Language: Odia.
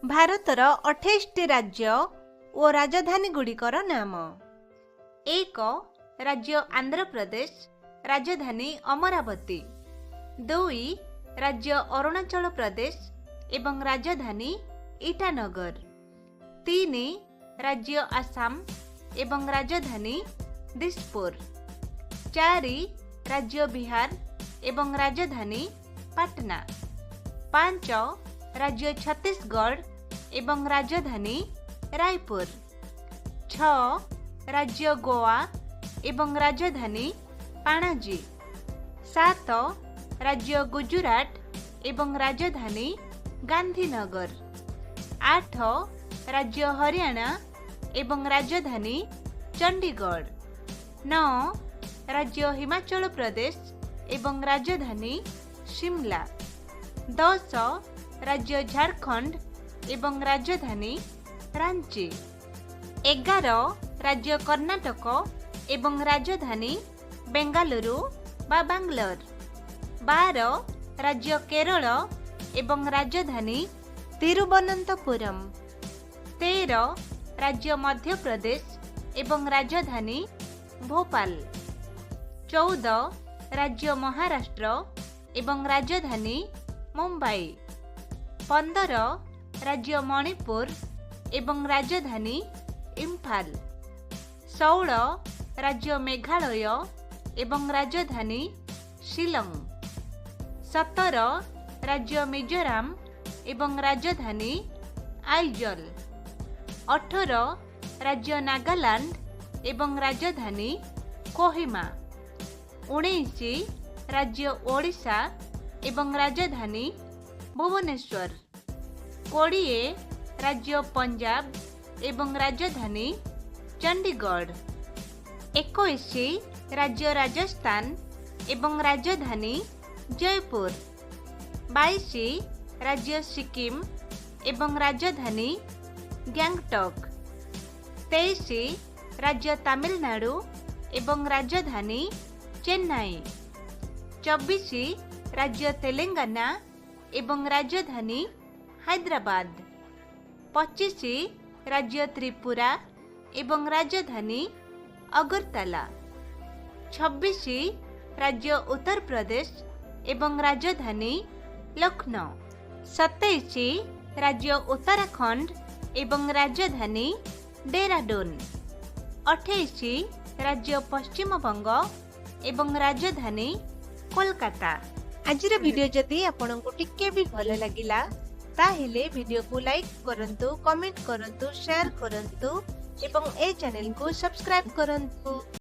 ଭାରତର 28ଟି ରାଜ୍ୟ ଓ ରାଜଧାନୀଗୁଡ଼ିକର ନାମ। 1, ରାଜ୍ୟ ଆନ୍ଧ୍ରପ୍ରଦେଶ, ରାଜଧାନୀ ଅମରାବତୀ। 2, ରାଜ୍ୟ ଅରୁଣାଚଳ ପ୍ରଦେଶ ଏବଂ ରାଜଧାନୀ ଇଟାନଗର। 3, ରାଜ୍ୟ ଆସାମ ଏବଂ ରାଜଧାନୀ ଦିସପୁର। 4, ରାଜ୍ୟ ବିହାର ଏବଂ ରାଜଧାନୀ ପାଟନା। 5, ରାଜ୍ୟ ଛତିଶଗଡ଼ ଏବଂ ରାଜଧାନୀ ରାୟପୁର। 6, ରାଜ୍ୟ ଗୋଆ ଏବଂ ରାଜଧାନୀ ପାଣାଜୀ। 7, ରାଜ୍ୟ ଗୁଜୁରାଟ ଏବଂ ରାଜଧାନୀ ଗାନ୍ଧୀନଗର। 8, ରାଜ୍ୟ ହରିୟାଣା ଏବଂ ରାଜଧାନୀ ଚଣ୍ଡିଗଡ଼। 9, ରାଜ୍ୟ ହିମାଚଳ ପ୍ରଦେଶ ଏବଂ ରାଜଧାନୀ ସିମଲା। 10, ରାଜ୍ୟ ଝାଡ଼ଖଣ୍ଡ ଏବଂ ରାଜଧାନୀ ରାଞ୍ଚି। 11, ରାଜ୍ୟ କର୍ଣ୍ଣାଟକ ଏବଂ ରାଜଧାନୀ ବେଙ୍ଗାଲୁରୁ ବା ବାଙ୍ଗଲୋର। 12, ରାଜ୍ୟ କେରଳ ଏବଂ ରାଜଧାନୀ ତିରୁବନନ୍ତପୁରମ୍। 13, ରାଜ୍ୟ ମଧ୍ୟପ୍ରଦେଶ ଏବଂ ରାଜଧାନୀ ଭୋପାଲ। 14, ରାଜ୍ୟ ମହାରାଷ୍ଟ୍ର ଏବଂ ରାଜଧାନୀ ମୁମ୍ବାଇ। 15, ରାଜ୍ୟ ମଣିପୁର ଏବଂ ରାଜଧାନୀ ଇମ୍ଫାଲ। 16, ରାଜ୍ୟ ମେଘାଳୟ ଏବଂ ରାଜଧାନୀ ଶିଲଂ। 17, ରାଜ୍ୟ ମିଜୋରାମ ଏବଂ ରାଜଧାନୀ ଆଇଜଲ। 18, ରାଜ୍ୟ ନାଗାଲାଣ୍ଡ ଏବଂ ରାଜଧାନୀ କୋହିମା। 19, ରାଜ୍ୟ ଓଡ଼ିଶା ଏବଂ ରାଜଧାନୀ ଭୁବନେଶ୍ୱର। 20, ରାଜ୍ୟ ପଞ୍ଜାବ ଏବଂ ରାଜଧାନୀ ଚଣ୍ଡିଗଡ଼। 21, ରାଜ୍ୟ ରାଜସ୍ଥାନ ଏବଂ ରାଜଧାନୀ ଜୟପୁର। 22, ରାଜ୍ୟ ସିକିମ ଏବଂ ରାଜଧାନୀ ଗ୍ୟାଙ୍ଗଟକ୍। 23, ରାଜ୍ୟ ତାମିଲନାଡ଼ୁ ଏବଂ ରାଜଧାନୀ ଚେନ୍ନାଇ। 24, ରାଜ୍ୟ ତେଲେଙ୍ଗାନା ଏବଂ ରାଜଧାନୀ ହାଇଦ୍ରାବାଦ। 25, ରାଜ୍ୟ ତ୍ରିପୁରା ଏବଂ ରାଜଧାନୀ ଅଗରତାଲା। 26, ରାଜ୍ୟ ଉତ୍ତରପ୍ରଦେଶ ଏବଂ ରାଜଧାନୀ ଲକ୍ଷ୍ନୌ। 27, ରାଜ୍ୟ ଉତ୍ତରାଖଣ୍ଡ ଏବଂ ରାଜଧାନୀ ଡେରାଡୁନ। 28, ରାଜ୍ୟ ପଶ୍ଚିମବଙ୍ଗ ଏବଂ ରାଜଧାନୀ କୋଲକାତା। ଆଜିର ଭିଡ଼ିଓ ଯଦି ଆପଣଙ୍କୁ ଟିକେ ବି ଭଲ ଲାଗିଲା, ତାହେଲେ ଭିଡ଼ିଓକୁ ଲାଇକ୍ କରନ୍ତୁ, କମେଣ୍ଟ କରନ୍ତୁ, ସେୟାର କରନ୍ତୁ ଏବଂ ଏ ଚ୍ୟାନେଲକୁ ସବସ୍କ୍ରାଇବ୍ କରନ୍ତୁ।